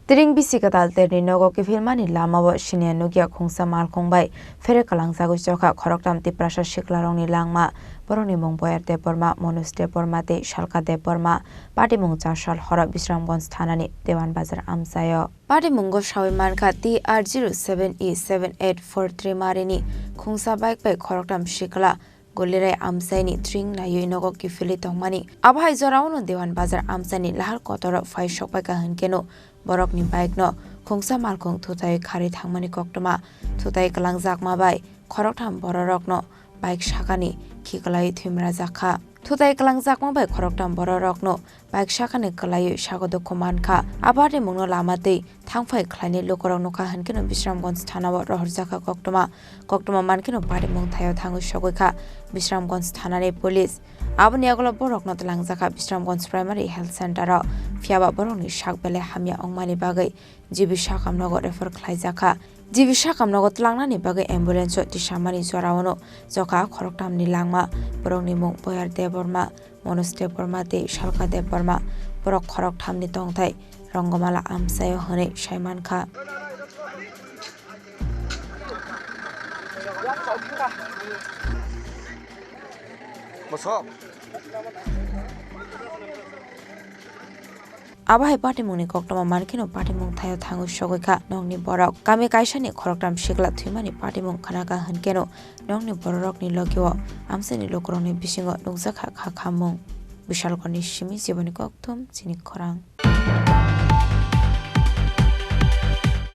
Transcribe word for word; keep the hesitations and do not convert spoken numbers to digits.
Tring bisi kwtal terni nogo kiphilmani lamao siniya nukya khungsa malkhung bai phere kwlangjagwi chokha khoroktham Tiprasa siklarokni langma, borokni mung Boyar Debbarma, Manoj Debbarma tei Salka Debbarma, patimung Chasal horo Bisramganj thanani Dewan Bazar amchaio. Patimungo sawi mankha T R zero seven E seven eight four three marini khungsa bike bai khoroktham sikla Golirai amchaini tring naiwi nogo kiphilwi tongmani. Abo hai jorao no Dewan Bazar amchaini lahar kotoro phai sokpaikha hinkhe no borokni bike no khungsa malkhung thutai kharwi thangmani koktwma. Thutai kwlangjakma bai khoroktham bororokno bike sakani khiklaiwi thwimrajakha. Thutai kwlangjakma bai khoroktham bororokno bike sakani kwlaiwi sago dukhu mankha. A patimungno lama twi thangphai khlainai lukurok nukha hinkhe no Bisramganj thanao rohorjakha koktwma. Koktwma mankhe no patimung thaio thangwi sogwi kha Bisramganj thanani police. Aboni yagulo borokno twlangjakha Bisramganj Primary Health Center o, phiyaba borokni sak belai hamya wngmani bagwi G B sakamnogo refer khlaijakha. G B sakamnogo twlangnani bagwi ambulance o tisamani joraono chokha khoroktham ni langma, borokni mung Boyar Debbarma, Manoj Debbarma tei Salka Debbarma. Borok khoroktham ni tongthai Rongomala amchaio hwnwi saimankha. Bosok. Abo hai patimungni koktwma mankheno patimung thaio thangwi sogwi kha nokni borok. Kami kaisani khoroktham sikla thwimani patimung khnakha hinkheno nokni bororokni logio amchaini lukurokni bisingo nukjakha kha khamung. Bishalgorni simi Jiboni Kokthum, chini khorang.